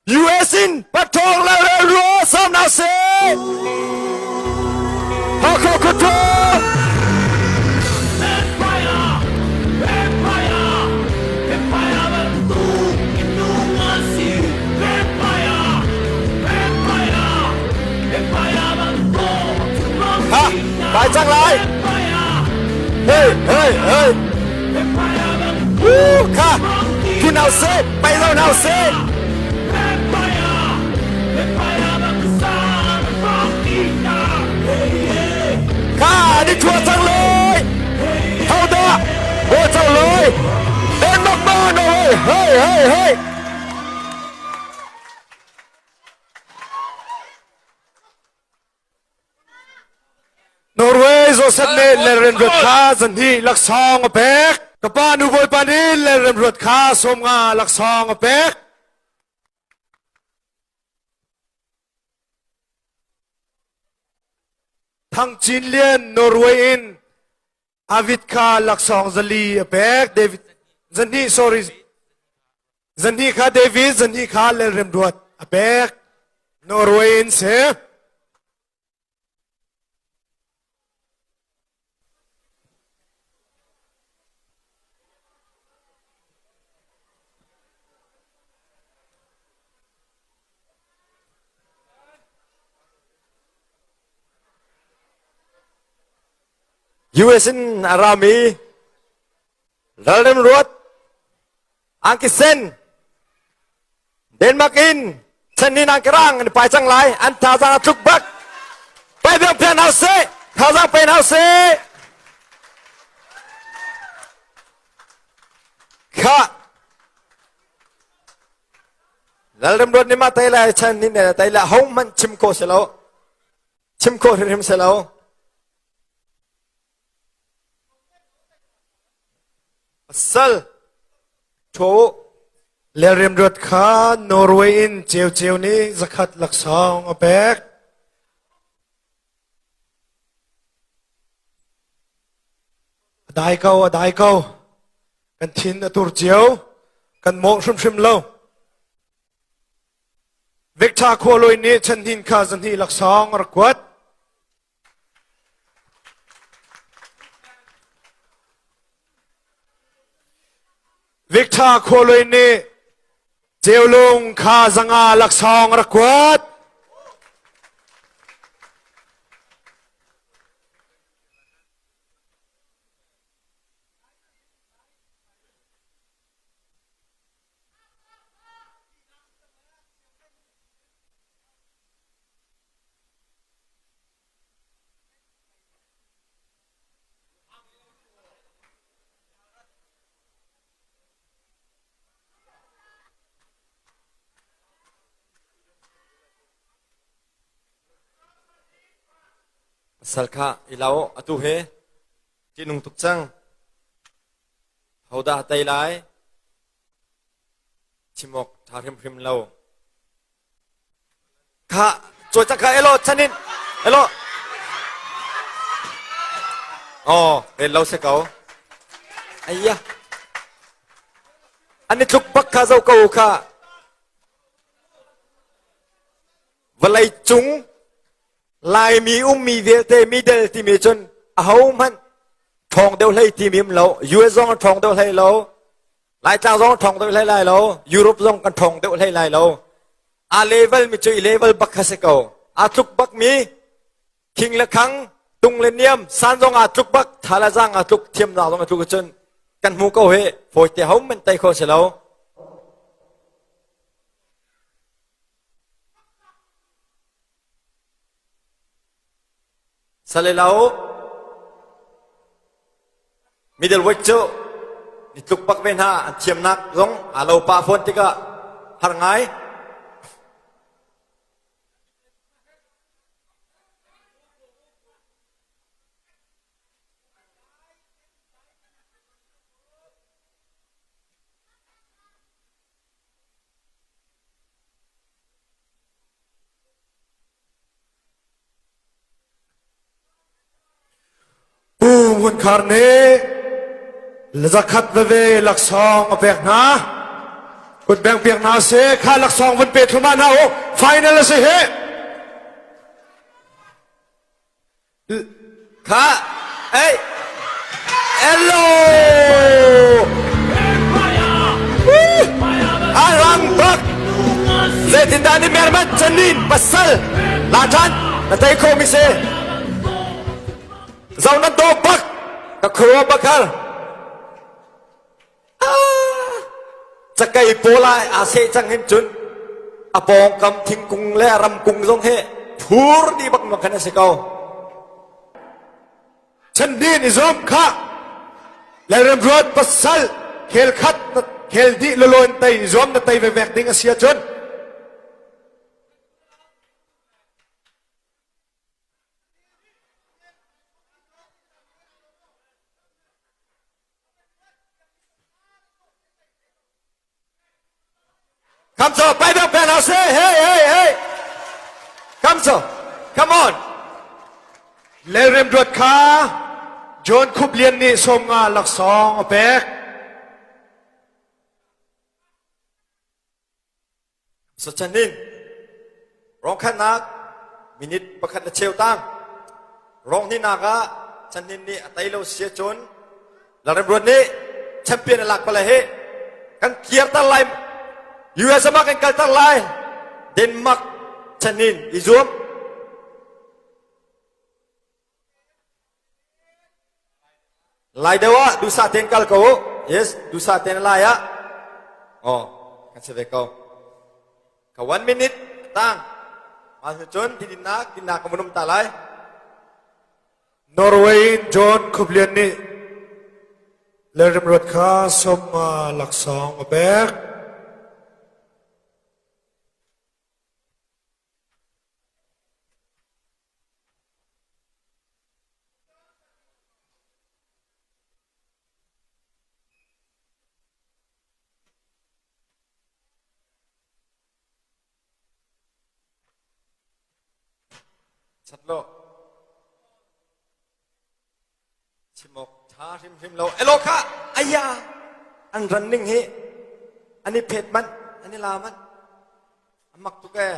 US in pathawng le rua sam na se. Hakha khuathawng. Ha, vai cang lai. Hey, hey, hey. Woo, kha. Tu nau se, pai lo nau se. Kha, ni thua cang loi. Hau da, bo cang loi. Denmark ma no hey, hey, hey. Norway Joseph nih Lalremruat kha zahnih laksawng a pek. Ka pa nu bawipa nih Lalremruat kha 50 laksawng a pek. Thang Cin Lian Norway in Avid kha laksawng 400 a pek. David 200 sorry 200 kha David 200 kha Lalremruat a pek. Norway in si. US in a rami Lalrem Ruat Angkisen Denmark in Chanin angkerang an pai cang lai an thazaang a tluk bak pai biang pian hau se thazaang pen hau se kha Lalrem Ruat ni ma tai lai chan ni ne tai la ho man chim ko se lo chim ko hrim se lo Sal Tho Lalremruat kha Norway in Ceuceu nih 100 laksawng a pek. A dai ko, a dai ko. Kan thin a tur cio. Kan mawh hrimhrim lo. Victor Khualoi nih Chanhin kha 200 laksawng a rak kuat. Victor Khualui nih Ceulung kha 500 laksawng a rak kuat. Pasal kha i lau atu he ṭihnung tuk cang. Hodah tei lai? Chim awk ṭha hrimhrim lo. Kha cawi cang kha elo chanin elo. Oh, rel lo se ko. Ayya. An i tluk bak kha zo ko kha. Vawlei cung Laimi ummi vialte middle timi cun ahohmanh ṭhawng deuh hlei timi um lo. US zong a ṭhawng deuh hlei lo. Laitlang zong ṭhawng deuh hlei lai lo. Europe zong kan ṭhawng deuh hlei lai lo. A level mi cu i level bak kha si ko. Aa tluk bak mi khing le khang, tung le niam, san zong aa tluk bak, tha le zaang aa tluk, thiamnak zong aa tluk cun kan hmu ko he fawi te ho man tei kho si lo. Salelo Middleweight cu ni tluk bak ve hna an thiamnak zong aa lo pah fawn tikah har ngai. Pu Ngun Khar nih 100 veve laksawng a pek hna. Kut beng piak hna seh. Kha laksawng vun pe thluahmah hna u. Final a si hi. Kha ei hello. Arang bak. Zeitindah ni merman chanin pasal la than na tei kho mi si. Zo nan do bak ka khua bakar. Cakei pawl ah aa seh cang hin cun a pawngkam thingkung le ramkung zong hi phur dih bak ma khan a si ko. Chandin i zuam kha Lalremruat pasal khel khat khel dih loloin tei i zuam na tei vevek ding a si ahcun Come so, pai bang pen say, hey, hey, hey. Come so, come on. Lalrem Ruat kha John Khup Lian nih 50 laksawng a pek. So chanin rong khatnak minute pakhat le cheu tang rong hninak ah chanin nih a tei lo sia cun Lalremruat nih champion a lak pala hi kan kirter lai US ah kan kalter lai Denmark chanin i zuam Lai deuh ah duhsah tein kal ko u. Yes, duhsah tein lai ah. Oh, kan si ve ko. Ka one minute tang. Mah cun dinnak dinnak ka munum ta lai. Norway in John Khuplian nih Lalremruat kha 50 laksawng a pek. Chat lo. Chim awk ṭha hrimhrim lo. Elo kha aya an running hi an i phet manh an i la manh a mak tuk ee.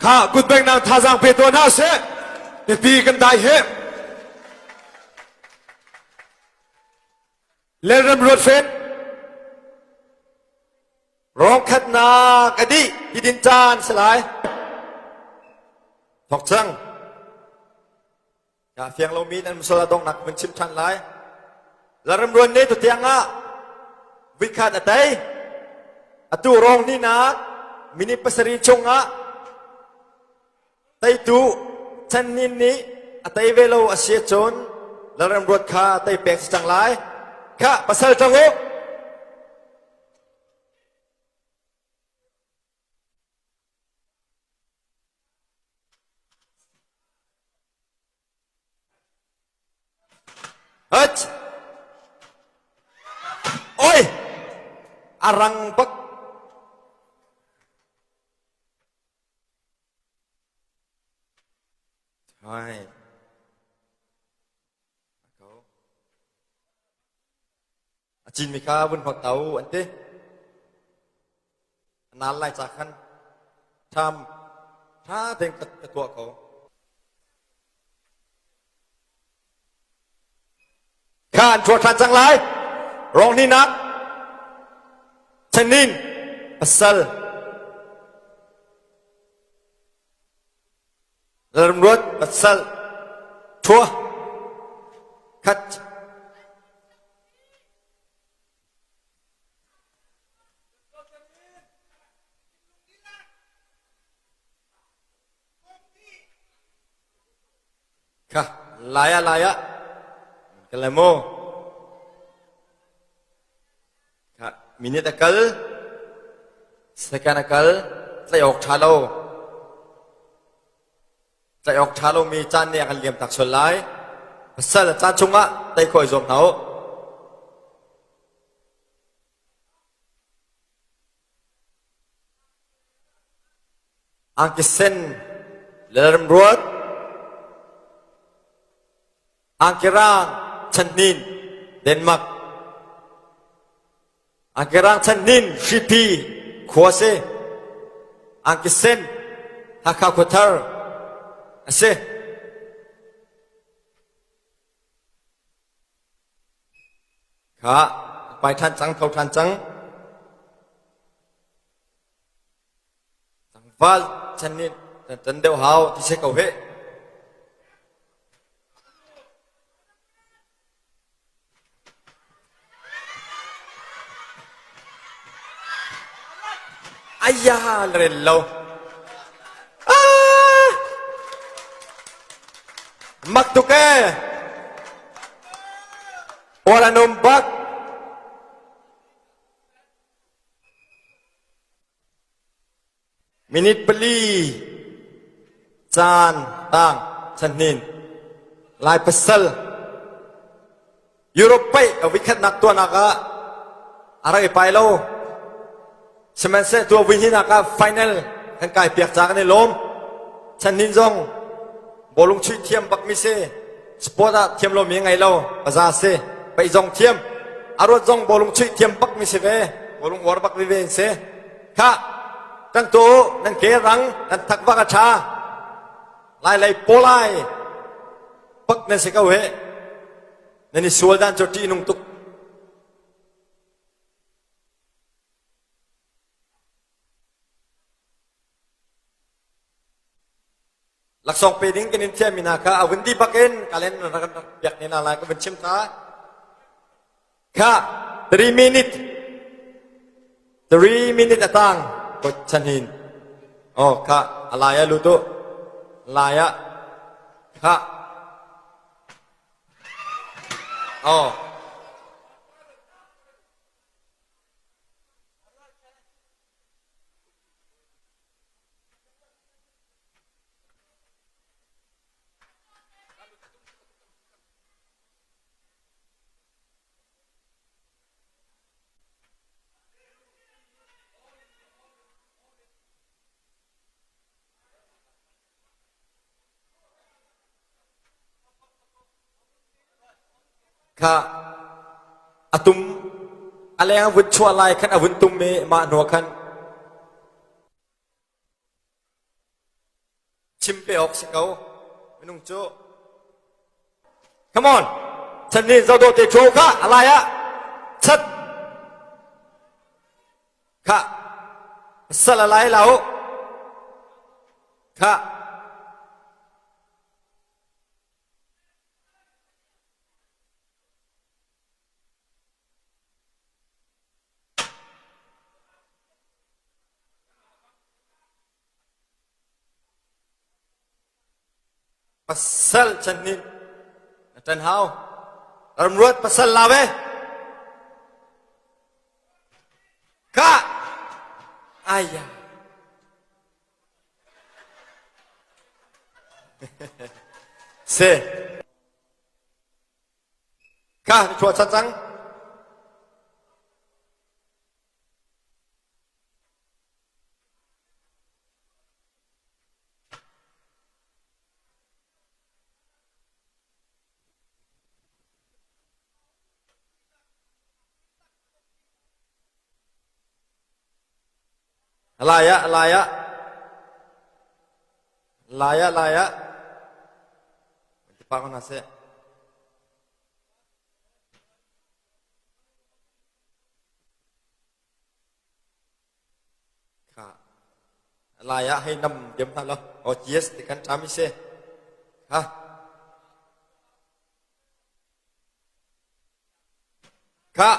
Kha kutbengnak thazaang pe tuah hna seh. Mipi kan dai he. Lalram ruat fen. Rong khatnak a dih tidin caan si lai. Thok cang. Ka fiang lomi nan musal a donghnak vun chim ṭhan lai. Laramruan ne tutiang ah vikhat a tei. Atu rong ninak minute 7 chungah teitu Channin nih a tei ve lo a si cun Lalramruat kha tei pek si cang lai. Kha pasal ṭang u. Hut! Oi! A rang bak. Hai. A cinmi kha vun hot tau an ti. Nal lai ca khan ṭham ṭha tein ka tuah ko. Kha an ṭhuat ṭhan cang lai. Rong hninak chanin pasal Lalramruat pasal ṭhua khat Kha lai ah lai ah kan lai mu. Kha minute a kal, second a kal, tlaih awk ṭha lo. Tlaih awk ṭha lomi caan nih a kan liam tak sual lai. Pasal caan chungah tei khawh i zuam hna u. Angki sen Lalremruat, Angki rang Chanhnin Denmark, Angki rang Chanhnin Hripi khua si, Angki sen Hakha Khuathar a si. Kha pai ṭhan cang, tho ṭhan cang. Tlangval chan nih ṭan deuh hau ti si ko hih. Aya rel lo. Ah! Mak tuk ee. Wala nom bak. Minute pali caan tang chanhnin Lai pasal Europe paih a vikhatnak tuahnak ah a rak i pai lo. Sihmanhseh tua vui hinak ah final kan kai piak ca kan i lawm. Chanhnin zong bawlung chuih thiam bak mi si. Sport ah thiam lomi ngei lo, paza si. Paih zong thiam. A ruat zong bawlung chuih thiam bak mi si ve. Bawlung uar bak ve si. Khah, kan tu nan ke rang nan thak vak a ṭha. Lai lei pawlai bak nan si ko he. Nan i sual dan cu ṭih nung tuk. Laksawng pe ding kan in thiammi hna kha a vun di bakin kalen rak piak ne hna lai ka vun chim ta. Kha 3 minute 3 minute atang ko chanhin. Oh kha alaya lu tu laya kha oh Kha a tum a leng a vun chuah lai khan a vun tum i mah hnu khan Chim pe awk si ko. Minung cu. Come on. Chan nih zodo te thu kha alai ah chat kha sal alai lo kha Pasal chan nih na ṭan hau. Ramruat pasal la ve. Ka aya. Se. Ka ni chuah chan cang. Lai ah lai ah lai ah lai ah pa ko hna seh. Kha lai ah hei nam diam hna law oh yes ti kan ṭam i si ha kha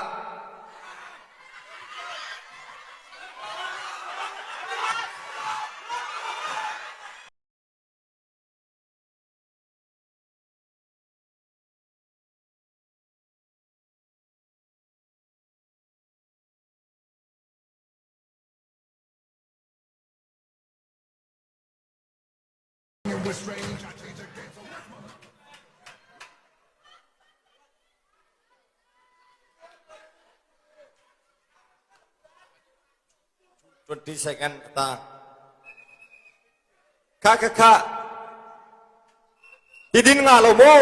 20 second ta. Kha kha kha. Tidin nga lo mu.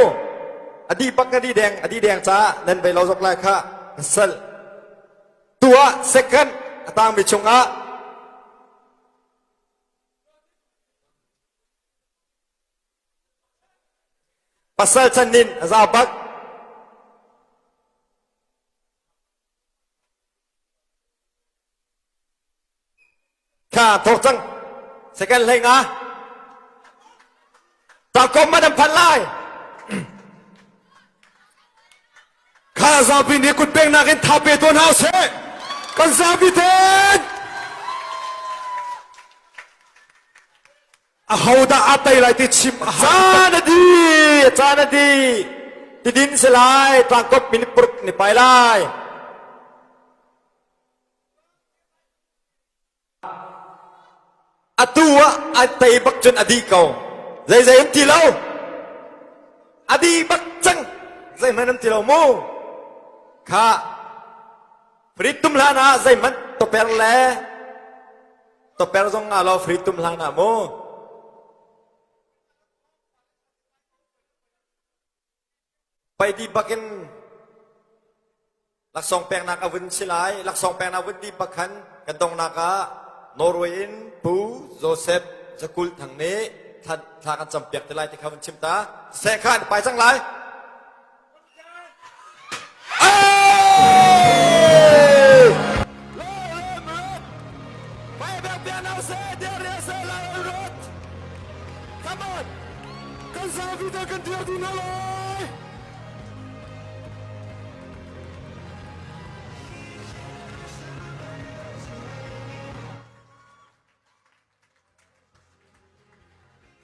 Adi bak adi deng adi deng ca nan bei lo zok lai kha. Sal. Tua second atang mi chungah pasal chan nin za bak. Kha thawk cang. Second hlei nga. Takom man an phan lai. Kha zapi nih kut peknak in tha pe tuan hau seh. Kan zapi ten. Ahodah a tei lai ti chim a har. Caan a di, caan a di. Tidin si lai, tlangkop minute puruk ni pai lai. Atu ah a tei bak cun a dih ko. Zeizei um ti lo. A dih bak cang. Zeihmanh um ti lo mu. Kha frit tum hlan ah zeihmanh toper le toper zong nga lo frit tum hlan ah mu. Pai di bakin laksawng peknak a vun si lai. Laksawng peknak vun di bak khan kan dongnak ah Norway in Pu Joseph Zakul Thang nih thla kan campiak te lai ti kha vun chim ta. Seh khan pai cang lai. Come on! Kan zapi te kan dir dih hna lai!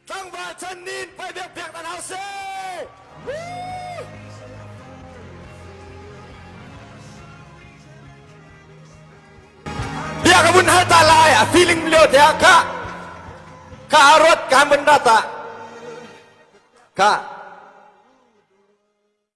Tlangval chan nin pai biak piak nan hau se! Bia ka vun hal ta lai a feeling lio te ah ka ka ruat ka mun ra ta ka.